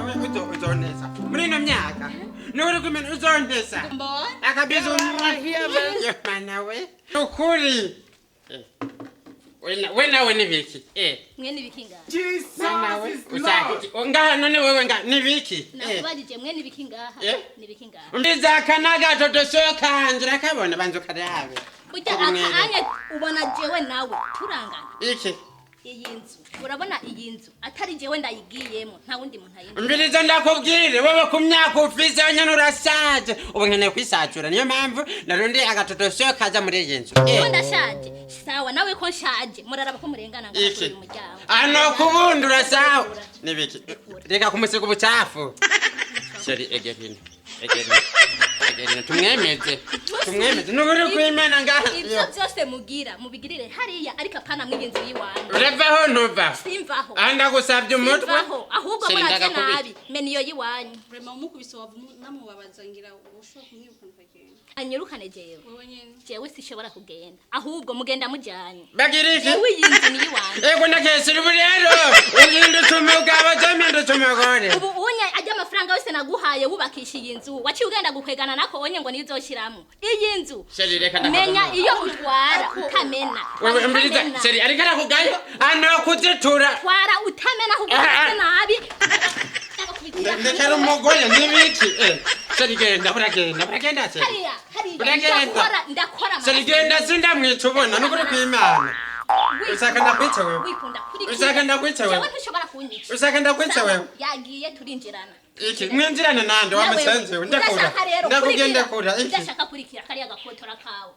Wewe uzontesa muri ino myaka, niwe uri kumena uzontesa akabizu. Mana we, ukuri. We nawe nibiki? Mwe nibiki ngaha? Mana we, ushaka iki ngaha none wewe? Nga nibiki? Nakubajije, mwe nibiki ngaha? Nibiki ngaha? Mbiza n'agatoto kanje, urakabona? Banza ukarabe. Burya Ubumwere. aka anye ubona jewe nawe turangana. Iki? Iyi nzu, urabona iyi nzu atari jewe ndayigiyemo, nta wundi muntu ayinjira. Mbiriza ndakubwire, wewe ku myaka ufise nyene urashaje. Ubu nkeneye kwisajura, niyo mpamvu narundi agatoto kaza muri iyi nzu. Jewe ndashaje? Sawa, nawe ko nshaje, muraraba ko murengana ngaha kuri Iki? uyu muryango. Ano kubundura, sawa, nibiki? Reka kumusiga ubucafu. Chérie, egerino, egerino, egerino, tumwemeze, tumwemeze nuburi kwimena ngaha. Ibyo byose mugira mubigirire hariya, ariko apana mw'iyi nzu y'iwanyu. Uravaho ntuva? Simvaho. Aha ndagusabye umutwe. Simvaho, ahubwo Chérie, muraje ndagakubita. nabi mena iyo y'iwanyu. Vraiment, umukubise wava namubabaza, ngira ushobora kumwirukana ukagenda. Anyirukane jewe? Wewe nyene. Jewe sishobora kugenda, ahubwo mugenda mujanye. Bagira iki? Jewe iyi nzu ni iyiwanyu. Ego, ndakesera ubu rero uhindutse umugabo, je mpindutse umugore. Ubu unye ajya amafaranga yose naguhaye wubakisha iyi nzu, waciye ugenda gukwegana nako onye ngo niyo uzoshyiramo iyi nzu. Chérie, reka Menya ndakaguha. iyo utwara utamena. Wewe mbiriza. Utamena. Chérie, ariko arakugayo ano kuzitura. Twara utamena, ahubwo Ah, ah. ufate nabi. Ndekera umugore, nibiki? Chérie, genda, buragenda, buragenda, chérie. Hariya, hariya. Buragenda. Ndakora, ndakora. Chérie, genda, sindamwica ubona nukuri kw'Imana. Ushaka ndakwica wewe? Wikunda kuri. Ushaka ndakwica wewe? Jewe ntushobora kunyica. Ushaka ndakwica wewe? Yagiye, turinjirana. Iki mwinjirane nande? Wa musenzi we, ndakura. Udashaka rero Ndakugenda kurikira. kura iki? Udashaka kurikira kariya gakotora kawe.